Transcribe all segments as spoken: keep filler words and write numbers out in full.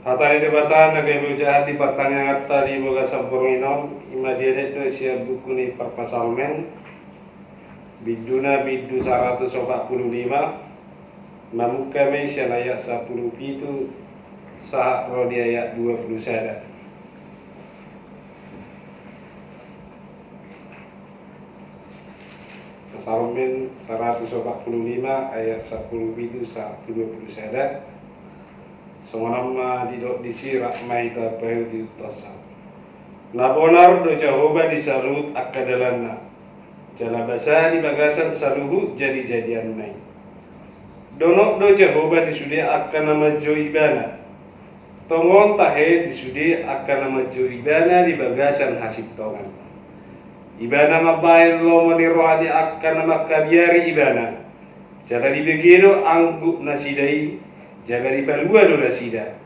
Hata ni Debata na gabe hujahahon di partangianganta di bagasan borngin on, i ma diadat do sian buku ni Parpsalmen, binduna bindu saratus opat pulu lima, mamungka ma i sian ayat sampulu pitu sahat ro di ayat dua pulu sada. Psalmen saratus opat pulu lima ayat sampulu pitu sahat tu dua pulu sada. Songon on ma didok disi, rap ma hita paihutihutkonsa. Na bonar do Jahowa di saluhut angka dalanna, jala basa di bagasan saluhut jadijadianna i. Donok do Jahowa di sude angka na manjou Ibana. Tongon tahe di sude angka na manjou Ibana di bagasan hasintongan. Ibana mambahen lomo ni roha ni angka na mangkabiari Ibana. Jala dibege do anggup nasida i, jala dipalua do nasida.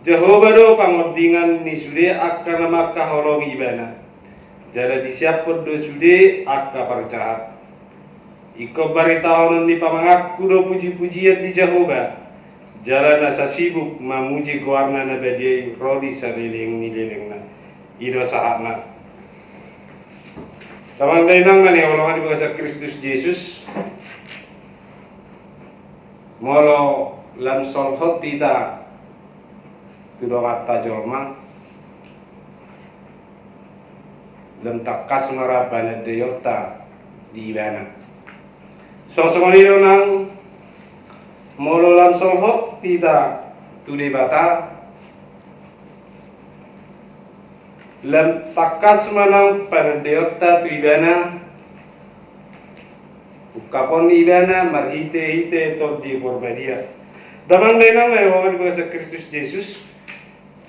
Jahowa do pangondingan ni sude angka na mangkaholongi Ibana, jala disiaphon do sude angka parjahat. Ingkon baritahonon ni pamanganku do pujipujian di Jahowa, jala na sasibuk mamuji goarna na badia i ro di saleleng ni lelengna. I do sahatna. Damang dainang na hinaholongan di bagasan Kristus Jesus, molo lam solhot hita tu donganta jolma, lam tangkas ma ra panandaionta di Ibana. Songon i do nang molo lam solhot hita tu Debata, lam tangkas ma nang panandaionta tu Ibana, ungkapon Ibana marhitehite Tondi Porbadia. Damang dainang na hinaholongan di bagasan Kristus Jesus,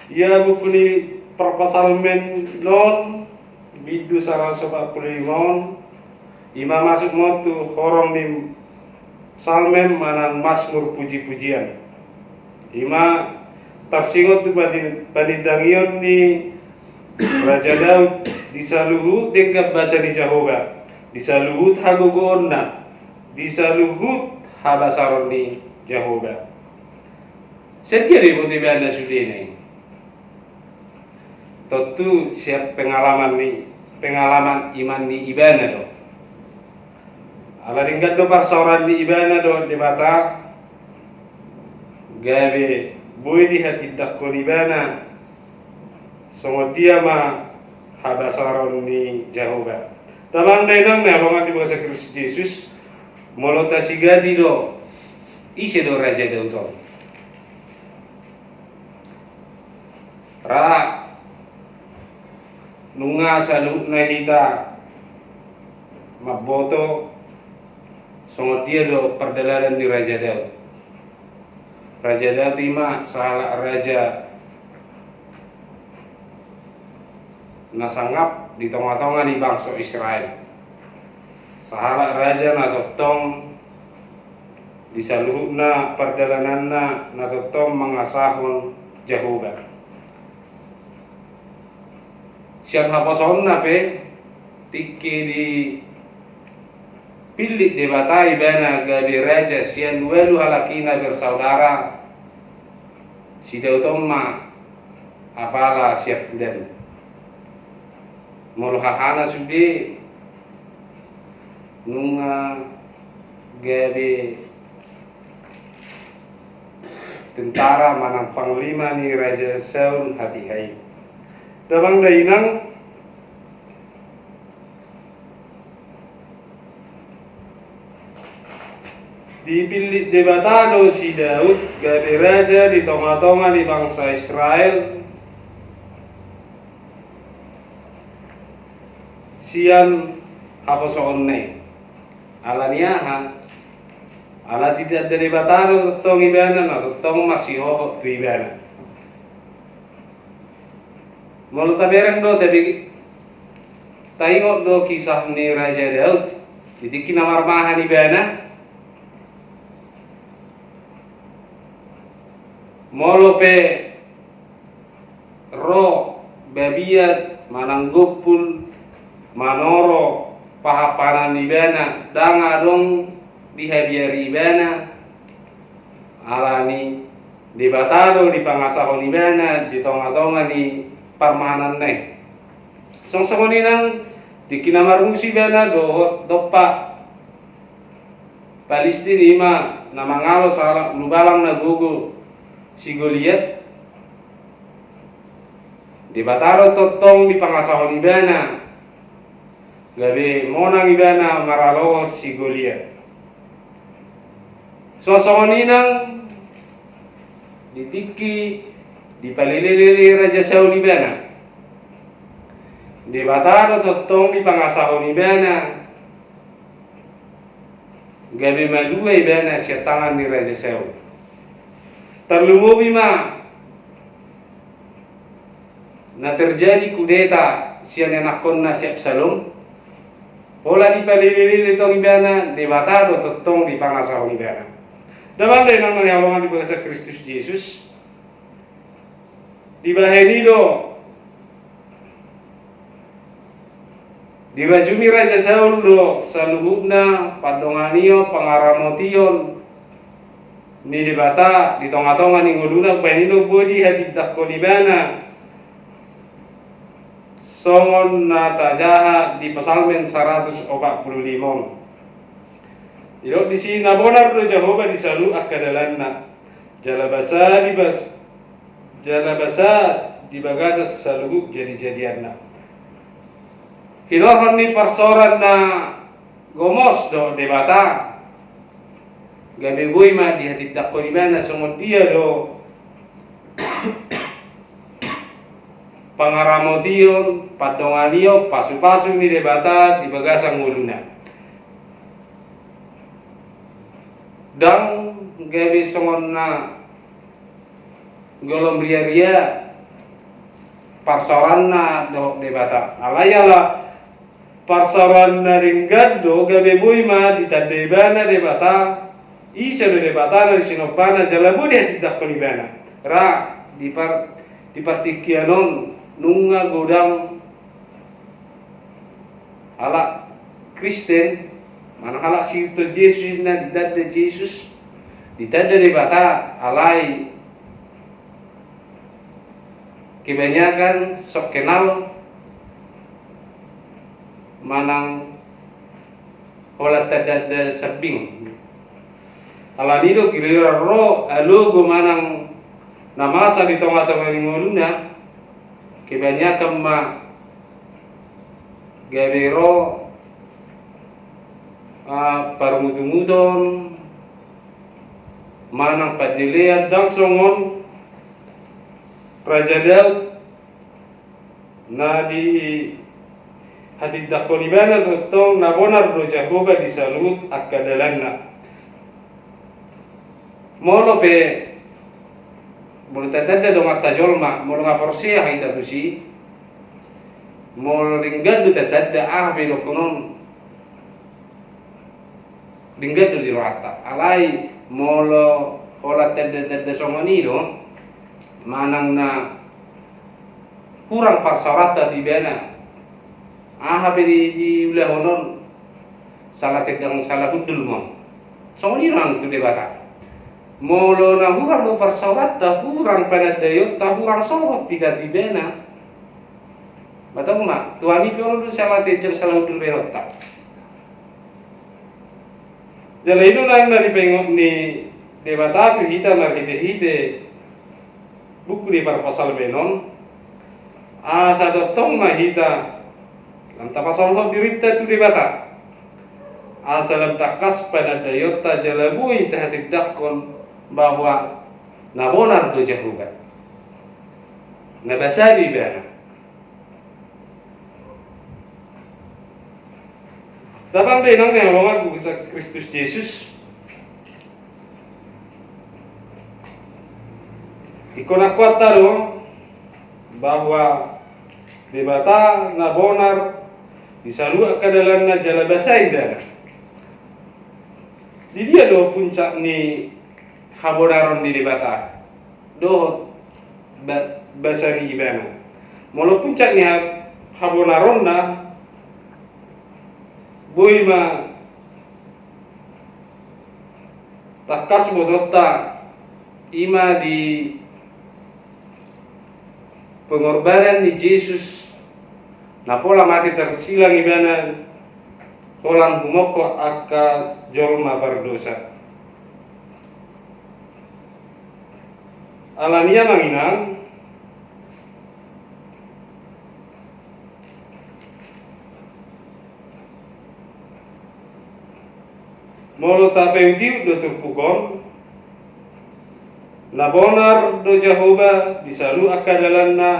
ia buku ni Parpsalmen on, bindu saratus opat pulu lima on, i ma masuk ma on tu horong ni Psalmen manang Masmur pujipujian. I ma tarsingot tu pani-, panindangion ni Raja Daud di saluhut denggan basa ni Jahowa, di saluhut hagogoonna, di saluhut habasaron ni Jahowa. Sian dia do diboto ibana sudena i? Tontu sian pengalaman ni, pengalaman iman ni ibana do. Ala denggan do parsaoran ni ibana dohot Debata, gabe boi dihatindangkon ibana songon dia ma habasaron ni Jahowa. Damang dainang na hinaholongan di bagasan Kristus Jesus, molo tasigati do, ise do Raja Daud on? Ra nunga saluhutna hita mamboto songon dia do pardalanan ni Raja Daud. Raja Daud i ma sahalak raja na sangap di tongatonga ni bangso Israel. Sahalak raja na tongtong di saluhutna pardalananna na tongtong mangasahon Jahowa. Sian haposoonna pe, tingki dipillit Debata ibana gabe raja sian ualu halak i na bersaudara, si Daud on ma apala siampudan. Molo hahana sude nunga gabe tentara manang panglima ni Raja Saul hatiha i. Damang dainang, dipillit Debata do si Daud gabe raja di tongatonga ni bangsa Israel sian haposoonna i. Ala ni aha? Ala ditanda Debata do tongtong ibana, na tongtong masihohot tu ibana. Molo tabereng do, tabe-, taingot do kisah ni Raja Daud, di tingki na marmahan ibana, molo pe ro babiat manang gompul manoro pahanpahanan ibana, ndang adong dihabiari ibana, ala ni Debata do dipangasahon ibana di tonga-tonga ni parmahananna i. Songon songon i nang tingki na marmusu ibana dohot dompak Palistin, i ma na mangalo sahalak ulubalang na gogo si Goliat. Debata do tongtong dipangasahon ibana gabe monang ibana maralohon si Goliat. Songon songon i nang di tingki dipalele-lele Raja Saul ibana, Debata do tongtong dipangasahon ibana gabe malua ibana sian tangan ni Raja Saul. Tarlumobi ma na terjadi kudeta sian anakkonna si Absalom. Pola dipalele-lele tong ibana, Debata do tongtong dipangasahon ibana. Damang dainang na hinaholongan di bagasan Kristus Jesus, dibahen i do dirajumi Raja Saul do saluhutna pandonganion, pangaramotion ni Debata di tonga-tonga ni ngoluna. Bahen i do boi dihatindangkon ibana songon na tajaha di Psalmen saratus opat pulu lima on. Didok disi: Na bonar do Jahowa di saluhut angka dalanna, jala basa di bas- jala basa di bagasan saluhut jadi-jadianna. Hinorhon ni parsaoran na gomos do Debata, gabe boi ma dihatindangkon ibana songon dia do pangaramotion, pandonganion, pasu-pasu ni Debata di bagasan ngoluna. Ndang gabe songon na golom riaria parsaoranna dohot Debata. Alai ala parsaoranna denggan do, gabe boi ma ditanda ibana Debata, ise do Debata na sinombana, jala boi dihatindangkon ibana. Ra di par- di partingkian on nunga godang halak Kristen, manang halak siihuthon Jesus, na ditanda Jesus, ditanda Debata, alai kebanyakan so kenal manang holan tanda-tanda sambing. Alani do giliran ro alogo manang na masa di tonga-tonga ni ngoluna, kebanyakan ma gabe ro, ah, parmutu-muton manang pandelean, ndang songon Raja Daud na dihatindangkon ibana tongtong: Na bonar do Jahowa di saluhut angka dalanna. Molo pe, molo tatanda donganta jolma, molo nga porsea hita tusi, molo denggan do tatanda, aha pe dohonon, denggan do di rohanta. Alai molo holan tanda-tanda songon i do, manang na hurang parsaoranta tu ibana, aha pe di- diulahon on, sala tendang sala hundul ma on. Songon i nang tu Debata. Molo na hurang do parsaoranta, hurang panandaionta, hurang solhot hita tu ibana, batong ma, Tuhan i pe olo do sala tendang sala hundul baenonta. Jala i do nang na dipaingot ni Debata tu hita marhite-hite buku di parpsalmen on, asa tongtong ma hita lam tapasolhot dirinta tu Debata, asa lam tangkas panandaionta jala boi tahatindangkon bahwa na bonar do Jahowa, na basa do ibana. Damang dainang na hinaholongan di bagasan Kristus Jesus, ingkon akuanta do bahwa Debata na bonar di saluhut angka dalanna jala basa ibana. Di dia do puncak ni habonaron ni Debata dohot ba- basa ni ibana? Molo puncak ni ha- habonaronna, boi ma tangkas botoonta I ma di pengorbanan ni Jesus, na pola mate tarsilang ibana holan humokkop angka jolma pardosa. Alani i amang inang, molo tapaihutihut do turpuk on, na bonar do Jahowa di saluhut angka dalanna,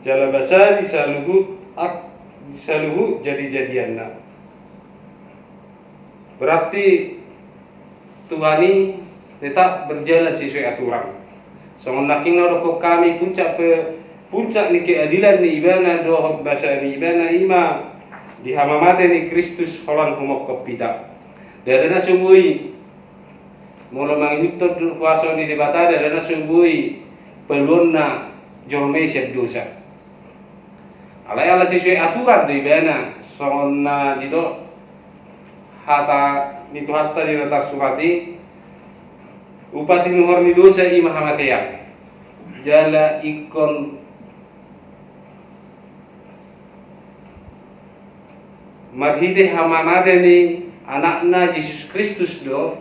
jala basa di saluhut ak-, di saluhut jadijadianna. Berarti Tuhan i tetap berjalan sesuai aturan. Songon nangkin na hudokhon hami, puncak pe-, puncak ni keadilan ni ibana dohot basa ni ibana i ma di hamamate ni Kristus holan humokkop hita. Ndada na so boi, molo mangihuthon do kuaso ni Debata, ndada na so boi paluonna jolma i sian dosa. Alai ala sesuai aturan do ibana, songon na didok hata ni Tuhanta di na tarsurat i, upa tinuhor ni dosa i ma hamatean. Jala ingkon marhite hamamate ni Anakna Jesus Kristus do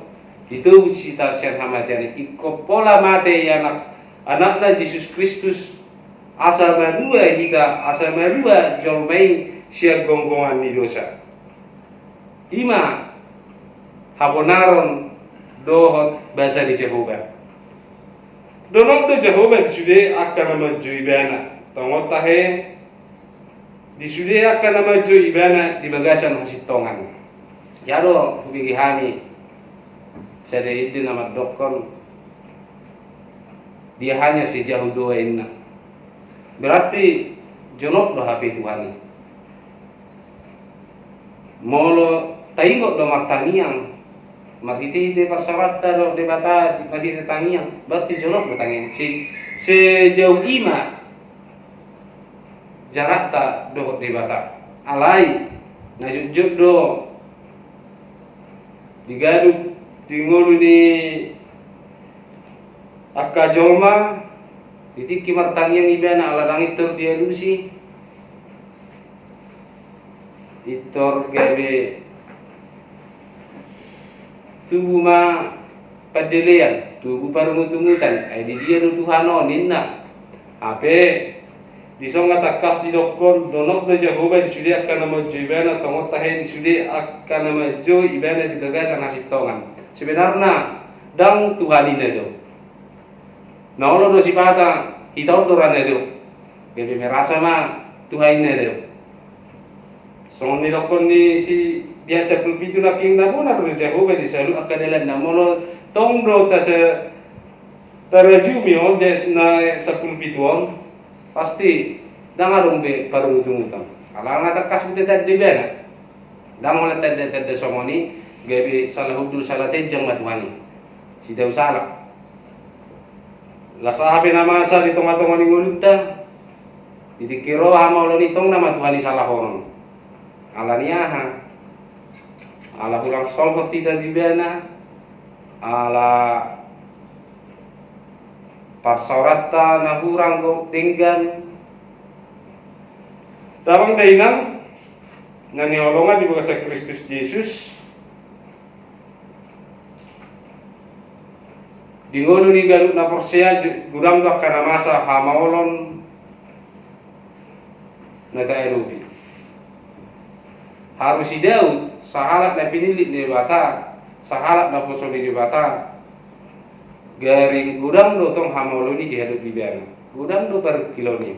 ditobus hita sian hamatean i. Ingkon pola mate i Anak, Anakna Jesus Kristus, asa malua hita, asa malua jolma i sian gonggongan ni dosa. I ma habonaron dohot basa ni Jahowa. Donok do Jahowa di sude angka na manjou ibana. Tongon tahe, di sude angka na manjou ibana di bagasan hasintongan. Ia do hubege hami sada ende na mandokkon, dia hanya sejauh doa inna. Berarti jonok do hape Tuhan i. Molo taingot do martangiang, marhitehite parsaoranta do Debata, marhite tangiang, berarti jonok do tangiang. Se-, sejauh i ma jarakta dohot Debata. Alai na jotjot do di ganup, di ngolu ni angka jolma, di tingki martangiang ibana ala ndang intor dialusi, intor gabe tubu ma pandelean, tubu parungutungutan, ai di dia do Tuhan on, ninna. Hape, di songon na tangkas didokkon, donok do Jahowa di sude angka na manjou ibana, tongon tahe di sude angka na manjou ibana di bagasan hasintongan. Sebenarna, ndang Tuhan i na do. Na olo do sipata, hita on do ra na do. Gabe merasa ma Tuhan i na do. Songon nidokkon ni si Bian sampulu pitu nangkin, na bonar do Jahowa di saluhut angka dalanna. Molo tong do tasa-, tarajumi on di na sampulu pitu on, pasti ndang adong be parungutungutan. Ala na tangkas be tanda ibana. Ndang molo tanda-tanda songon i, gabe salah hundul salah tenjang ma Tuhan i. Sitau salah. Las aha pe na masa di tongatonga ni ngolunta, di tingki ro hamaolon i tong nama Tuhan i salahonon. Ala ni aha? Ala hurang solhot hita di ibana, ala parsaoranta na hurang gok denggan. Damang dainang na hinaholongan di bagasan Kristus Jesus, di ngolu ni ganup na porsea ju-, godang do angka na masa hamaolon na taadopi. Haru si Daud, sahalak na pinillit ni Debata, sahalak naposo ni Debata, gari godang do tong hamaolon i di hadopi ibana. Godang do parungkilon i.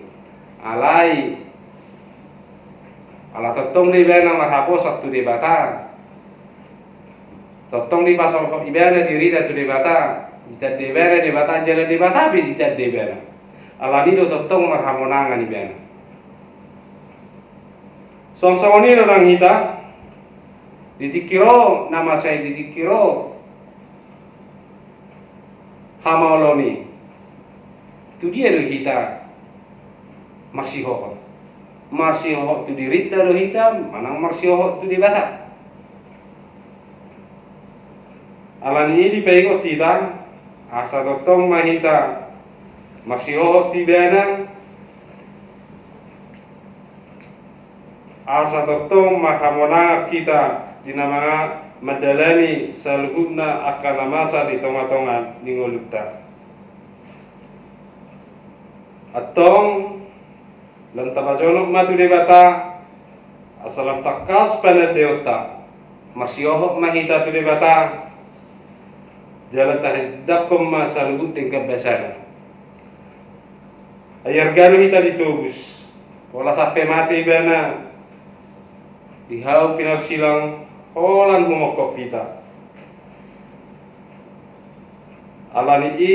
Alai, ala tongtong do ibana marhaposan tu Debata. Tongtong dipasolhot ibana dirina tu Debata, ditanda ibana Debata, jala Debata pe ditanda ibana. Ala ni i do tongtong marhamonangan ibana. Songon songon i do nang hita, di tingki ro na masa i, di tingki ro hamaolon i. Tu dia do hita marsihohot? Marsihohot tu dirinta do hita, manang marsihohot tu Debata? Ala ni i dipaingot hita, Asa tongtong ma hita marsihohot tu Ibana, asa tongtong marhamonangan hita di na manga-, mandalani saluhutna angka na masa di tongatonga ni ngolunta. Antong, lam tapajonok ma tu Debata, asa lam tangkas panandaonta. Marsihohot ma hita tu Debata, jala tahindanghon ma saluhut denggan basana. Ai arga do hita ditobus, pola sampe mate Ibana, di hau pinarsilang holan humongkop hita. Ala ni i,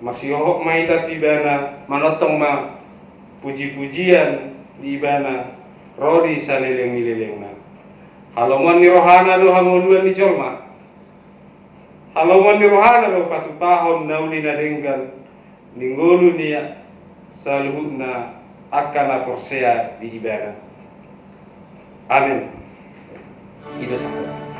marsihohot ma hita tu Ibana, manongtong ma pujipujian di Ibana ro di saleleng ni lelengna. Halomoan ni rohana do hangoluan ni jolma. Halomoan ni rohana do patupahon na uli na denggan ni ngolu ni saluhutna angka na porsea di Ibana. Amen. I do sahali.